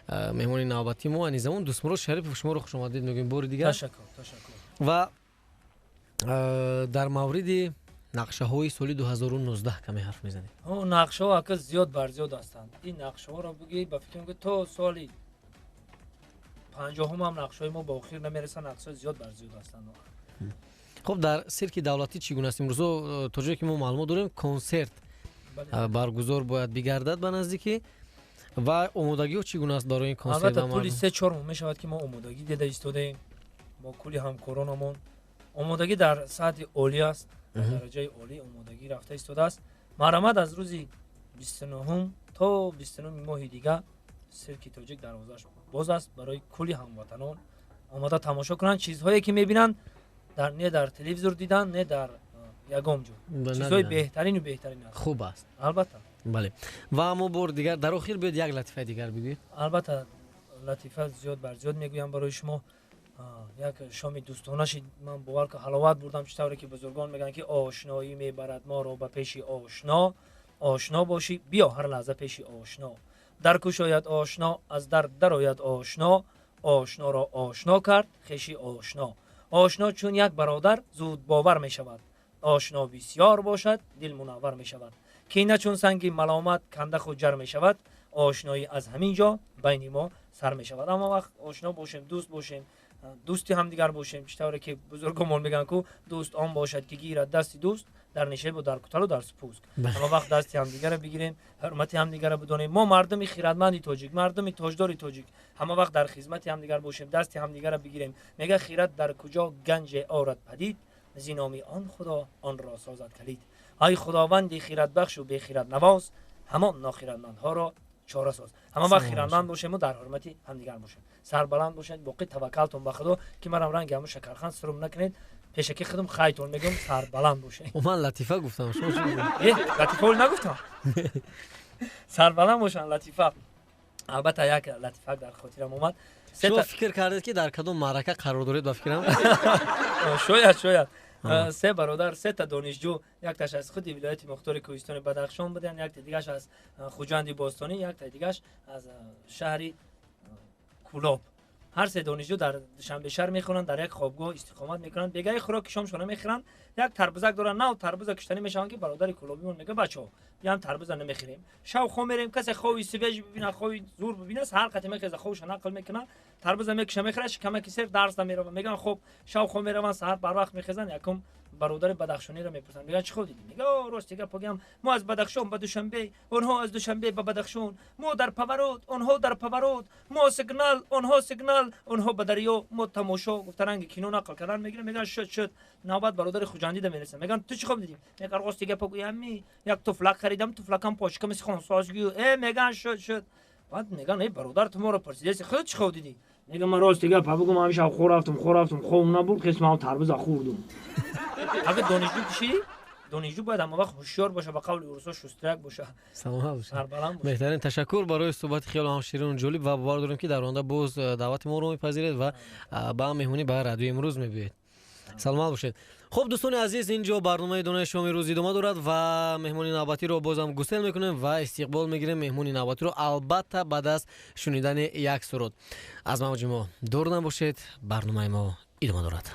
Меҳмони навбатии мо айни замон Дӯстмурод Шарипов. Шуморо хушомадед мегӯем бори дигар. Ташаккур, ташаккур. Ва дар мавриди нақшаҳои соли 2019 каме ҳарф мезанем. Нақшаҳо, ака, зиёд бар зиёд ҳастанд. Ин нақшаҳоро бигӯӣ, ба фикрам, ки то соли 50-ум ҳам нақшаҳои мо ба охир намерасанд. Нақшаҳои зиёд бар зиёд ҳастанд. Хуб, дар сирки давлатӣ чӣ гуна аст имрӯзо? То ҷое ки мо маълумот дорем, консерт баргузор бояд бигардад ба наздикӣ, ва омодагиҳо чӣ гуна аст барои ин консерт? Албатта, тӯли 3-4 моҳ мешавад, ки мо омодагӣ дида истодаем бо кулли ҳамкоронамон. Омодагӣ дар сатҳи олӣ аст, дар дараҷаи олӣ омодагӣ рафта истодааст. Марҳамат, аз рӯзи 29-ум то 29-уми моҳи дига сирки тоҷик дарвозааш боз аст барои кулли ҳамватанон, омода тамошо кунанд. Чизҳое ки мебинанд, не дар телевизор дидан, не дар ягон ҷо, чизҳои беҳтарину беҳтарин аст. Хуб аст. Албатта. Бале, ва мо бори дигар дар охир биёд, як латифаи дигар бигӯед. Албатта, латифа зиёд бар зиёд мегӯям барои шумо. Як шоми дӯстона шид, ман бовар ка, ҳаловат бурдам. Чӣ тавре ки бузургон мегӯянд, ки ошноӣ мебарад моро ба пеши ошно, ошно бошӣ, биё ҳар лаҳза пеши ошно. Дар кушояд ошно, аз дар дарояд ошно, ошноро ошно кард хеши ошно. Ошно чун як бародар зуд бовар мешавад, ошно бисьёр бошад, дил мунаввар мешавад. Кина чун санги маломат канда худ ҷар мешавад, ошноӣ аз ҳамин ҷо байни мо сар мешавад. Ҳама вақт ошно бошем, дӯст бошем, дӯсти ҳамдигар бошем. Чӣ тавре ки бузургомон мегӯянд ку: дӯст он бошад, ки гирад дасти дӯст, дар нишебу дар куталу дар спуск. Ҳама вақт дасти ҳамдигарро бигирем, ҳурмати ҳамдигарро бидонем. Мо мардуми хиратманди тоҷик, мардуми тоҷдори тоҷик, ҳама вақт дар хизмати ҳамдигар бошем, дасти ҳамдигарро бигирем. Мега: хират дар куҷо ганҷе орад падид, зи номи он худо онро созад калид. Ай худованди хиратбахшу бехиратнавоз, ҳамон нохиратмандҳоро чора соз. Ҳама вақт хиратманд бошему дар ҳурмати ҳамдигар бошем. Сарбаланд бошед, боқӣ таваккалтон ба худо, ки манам ранги ҳамун шакархан сурум накунед. Пешакӣ худам хайтон мегӯям, сарбаланд бошед. Ман латифа гуфтам. Э, латифа нагуфтам. Сарбаланд бошанд. Латифа, албатта, як латифа дар хотирам омад. Шумо фикр кардед, ки дар кадом маърака қарор доред, ба фикрам. Шояд, шояд. Се бародар, сета донишҷӯ, якташ аз худи вилояти мухтори кӯҳистони Бадахшон буданд, якта дигаш аз Хуҷанди бостонӣ, якта дигаш аз шаҳри Кулоб. Ҳар се донишҷӯ дар Душанбе шаҳр мехонанд, дар як хобгоҳ истиқомат мекунанд. Бегаи хӯроки шомшона мехӯранд. Як тарбузак доранд, нав тарбуза куштанӣ мешаванд, ки бародари кулобимон мега: «Бачаҳо, биям, тарбуза намехӯрем, шав хоб мерем. Касе хови свеж бибина, хови зур бибина, саҳар қати мехеза, хобша нақл мекуна, тарбуза мекуша, мехӯра, шикамаки сер, дарс намерава». Меган: «Хоб». Шав хоб мераванд, саҳар барвақт мехезанд. Якум бародари бадахшониро мепурсанд, мегӯянд: «Чӣ хоб дидӣ?» Мега: «Рости гап гӯям, мо аз Бадахшон ба Душанбе, онҳо аз Душанбе ба Бадахшон, мо дар поворот, онҳо дар поворот, мо сигнал, онҳо сигнал, онҳо ба дарё, мо тамошо», гуфта, ранги кино нақл кардан мегирам. Мегӯянд: «Шуд, шуд». Навбат бародари хуҷандида мерасад. Мегӯянд: «Ту чӣ хоб дидӣ?» Мегӯяд: «Рости гап гӯям, як туфлак харидам, туфлакам почка мисли хонсозгӯ». Э, мегӯянд: «Шуд, шуд». Баъд мегӯянд: «Эй бародар, ту моро пурсидаси, худ чӣ хоб дидӣ?» Мегӯям: «Ман рости гап бигӯм, ҳамин шаб хоб рафтум, хоб рафтум, хобам набурд, қисмам тарбуза хӯрдум». Агар донишҷӯ кишӣ, донишҷӯ бояд ҳама вақт ҳушёр боша, ба қавли урусо шустряк боша. Саломат бошед. Сарбаланд боша. Беҳтарин, ташаккур барои суҳбати хеле ҳам ширину ҷолиб, ва бовар дорем, ки дар оянда боз даъвати моро мепазиред ва ба меҳмонӣ ба радиои имрӯз мебиёед. Саломат бошед. Хуб, дӯстони азиз, инҷо барномаи донаи шоми рӯз идома дорад ва меҳмони навбатиро бозам гусел мекунем ва истиқбол мегирем меҳмони навбатиро, албатта, баъд аз шунидани як суруд. Аз мавҷи мо дур набошед, барномаи мо идома дорад.